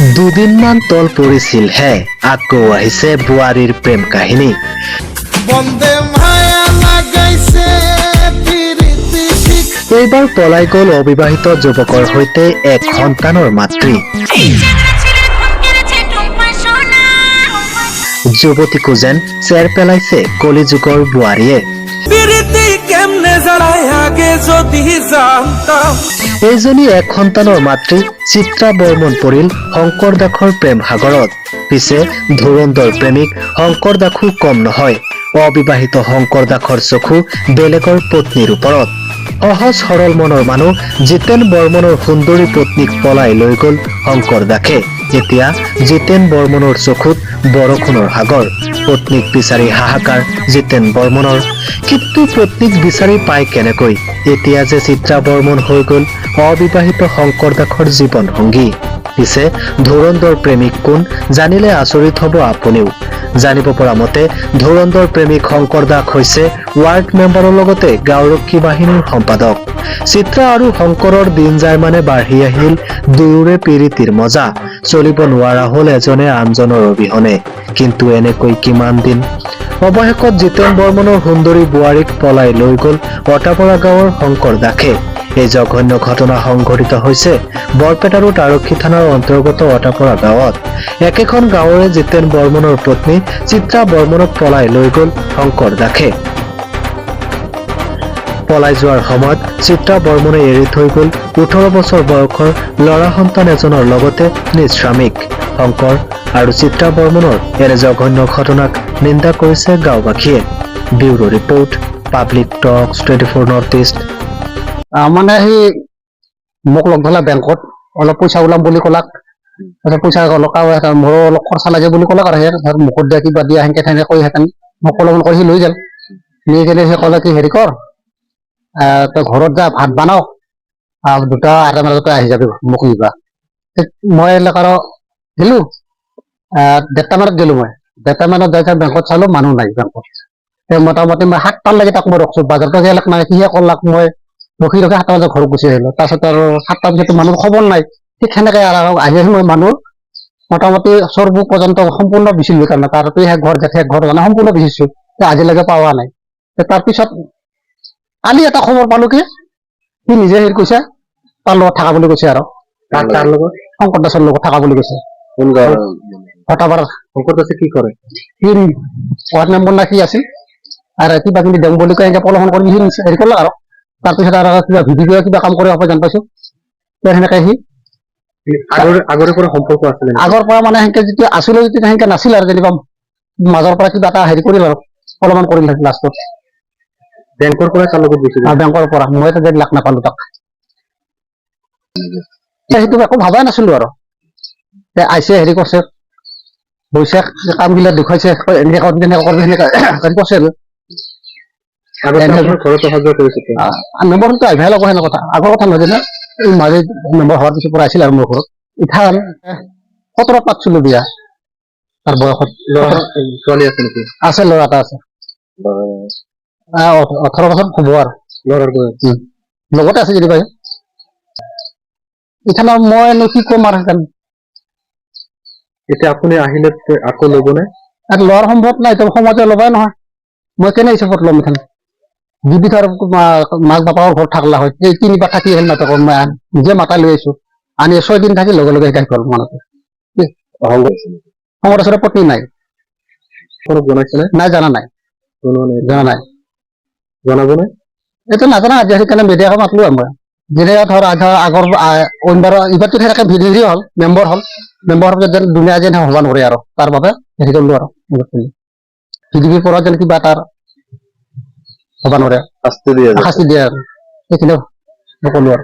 দুদিনমান তল পৰিছিলহে, আকৌ আহিছে বোৱাৰীৰ প্ৰেম কাহিনী। বন্দে মায়া লাগাইছে পিৰিতি শিখ। এইবাৰ পলাই গ'ল অবিবাহিত যুৱকৰ সৈতে এক সন্তানৰ মাতৃ। ছেড়ে ধন কেড়েছে টুম্পা সোনা। যুৱতীকো যেন চেৰ পেলাইছে কলিযুগৰ বোৱাৰীয়ে। পিৰিতি কেমনে জ্বালায় আগে যদি জানতাম। এইজনী এক সন্তানৰ মাতৃ চিত্ৰা বৰ্মন পৰিল শংকৰ দাসৰ প্ৰেম সাগৰত। পিছে ধুৰন্ধৰ প্ৰেমিক শংকৰ দাসো কম নহয়। অবিবাহিত শংকৰ দাসৰ চকু বেলেগৰ পত্নীৰ ওপৰত। সহজ সৰল মনৰ মানুহ জিতেন বৰ্মনৰ সুন্দৰী পত্নীক পলাই লৈ গ'ল শংকৰ দাসে। এতিয়া জিতেন বৰ্মনৰ চকুত বৰষুণৰ সাগৰ। পত্নীক বিচাৰি হাহাকাৰ জিতেন বৰ্মনৰ। কিন্তু পত্নীক বিচাৰি পায় কেনেকৈ? এতিয়া যে চিত্ৰা বৰ্মন হৈ গ'ল অবিবাহিত শংকৰ দাসৰ জীৱন সংগী। পিছে ধুৰন্ধৰ প্ৰেমিক কোন, জানিলে আচৰিত হ'ব আপুনিও। জানিব পৰা মতে, ধুৰন্ধৰ প্ৰেমিক শংকৰ দাস হৈছে ৱাৰ্ড মেম্বাৰৰ লগতে গাঁওৰক্ষী বাহিনীৰ সম্পাদক। চিত্ৰা আৰু শংকৰৰ দিন যায় মানে বাঢ়ি আহিল দুয়োৰে পীৰিতিৰ মজা। চলিব নোৱাৰা হ'ল এজনে আনজনৰ অবিহনে। কিন্তু এনেকৈ কিমান দিন? অৱশেষত জিতেন বৰ্মনৰ সুন্দৰী বোৱাৰীক পলাই লৈ গ'ল অটাপৰা গাঁৱৰ শংকৰ দাসে। এই জঘন্য ঘটনা সংঘটিত হৈছে বৰপেটা ৰোড আৰক্ষী থানাৰ অন্তৰ্গত অটাপৰা গাঁৱত। একেখন গাঁৱৰে জিতেন বৰ্মনৰ পত্নী চিত্ৰা বৰ্মনক পলাই লৈ গ'ল শংকৰ দাসে। পলাই যোৱাৰ সময়ত চিত্ৰা বৰ্মনে এৰি থৈ গ'ল 18 বছৰ বয়সৰ ল'ৰা সন্তান এজনৰ লগতে নিজ স্বামীক। শংকৰ আৰু চিত্ৰা বৰ্মনৰ এনে জঘন্য ঘটনাক নিন্দা কৰিছে গাঁওবাসীয়ে। Bureau report, Public Talks 24 North East. মানে সি মোক লগ ধৰলা বেংকত, অলপ পইচা ওলাম বুলি ক'লাক। তাৰপিছত পইচা অলপ আৰু এটা মোৰো অলপ খৰচা লাগে বুলি ক'লাক। আৰু সেই ধৰ মুখত দিয়া, কিবা দিয়া, সেনকে তেনেকে কৈ সেইকাৰণে মোক অলপমান কৰি সি লৈ গ'ল। নি কেনে সি ক'লে কি, হেৰি কৰ, তই ঘৰত যা, ভাত বনাও, দুটা আঢ়ৈটা মানতে আহি যাবি, মোক নিবা। মই এইবিলাক আৰু গেলো, 1:30 মানত গেলো। মই 1:30 মানত যাই চাই বেংকত চালো, মানুহ নাই বেংকত। মোটামুটি মই 7টাৰ লাগি তাক মই ৰখছো। বাজাৰতো গেলাক নাই, সিহে ক'লাক। মই ৰখি ৰখি 7টা বজাত ঘৰত গুচি আহিলো। তাৰপিছত আৰু 7টাৰ পিছতো মানুহৰ খবৰ নাই। ঠিক সেনেকে আৰু আহি আহি মই মানুহ মোটামুটি চৰবুক পৰ্যন্ত সম্পূৰ্ণ বিচাৰিলো। তাৰমানে তাৰ শেষ ঘৰ, জেঠেক ঘৰ, মানে সম্পূৰ্ণ বিচাৰিছো, আজিলৈকে পোৱা নাই। তাৰপিছত কালি এটা খবৰ পালো কি, সি নিজে হেৰি কৈছে, তাৰ লগত থকা বুলি কৈছে আৰু। তাৰ লগত? শংকৰ দাসৰ লগত থকা বুলি কৈছে। কোন গাঁৱৰ? হতাবাৰ। শংকৰ দাসে কি কৰে? সি ৱাৰ্ড মেম্বাৰ না কি আছিল আৰু কিবা কিবি দেওঁ বুলি কৈ এনেকে প্ৰলোভন কৰি সি হেৰি কৰিলে। আৰু তাৰপিছত আৰু কিবা ভিডিঅ' কিবা কাম কৰি যেন পাইছো। সেনেকে সি আগৰে পৰা সম্পৰ্ক আছিলে? আগৰ পৰা মানে সেনকে যেতিয়া আছিলে, যেতিয়া সেনকে নাছিল আৰু যেনিবা মাজৰ পৰা কিবা এটা হেৰি কৰিল আৰু অলপমান কৰিল লাষ্টত। বেংকৰ পৰা তাৰ লগত গৈছিলে? বেংকৰ পৰা। মই এতিয়া লাগ নাপালো তাক, সেইটো একো ভাবাই নাছিলো। আৰু আহিছে, হেৰি কৰিছে, গৈছে, কামবিলাক দেখুৱাইছে, এনেকে কৰিবি, তেনেকে কৰিবি, সেনেকে হেৰি কৰিছে আৰু। ঘৰত অহা যোৱা কৰিছে? মেম্বাৰটো আহিবই লাগিব, সেনে কথা আগৰ কথা নহয় যে। এই মাজে মেম্বাৰ হোৱাৰ পিছৰ পৰা আহিছিল আৰু মোৰ ঘৰত। ইথান 17ত পাতছিলো বিয়া, তাৰ বয়সত। ছোৱালী আছে নেকি? আছে, ল'ৰা এটা আছে। 18 বছৰ হ'ব আৰু। ল'ৰাৰ বয়স? লগতে আছে যেনিবা। ইথান মই কি ক'ম আৰু সেইকাৰণে। এতিয়া আপুনি আহিলে আকৌ ল'বনে? আৰু লোৱাৰ সম্ভৱ নাই। এতিয়া সমাজে ল'বাই নহয়। মই কেনে হিচাপত ল'ম? ইথান যদি ধৰ মাক বাপাকৰ ঘৰত থাকলা হয়, এই তিনিবাৰ থাকি আহিল নাটক। মই নিজে মাতাই লৈ আহিছো, আনি 6 দিন থাকি লগে লগে শিকাই গ'ল মানুহটো। শংকৰ পত্নী নাই। জনাইছেনে? নাই, জানা নাই। জনোৱা নাই? জানা নাই। জনাবনে? এইটো নাজানা আজি, সেইকাৰণে মিডিয়াকে মাতলো। আৰু মই যেনেকে ধৰ আগৰ অইনবাৰ এইবাৰতো সেনেকে হেৰি হ'ল, মেম্বাৰ হ'ল। মেম্বাৰ হোৱাৰ পিছত যেন দুনীয়া যেন হ'ব নোৱাৰে আৰু তাৰ বাবে হেৰি কৰিলো আৰু ভিডিপিৰ পৰা যেন কিবা তাৰ হ'ব নোৱাৰে। শাস্তি দিয়া। শাস্তি দিয়ে আৰু সেইখিনি নকলো আৰু।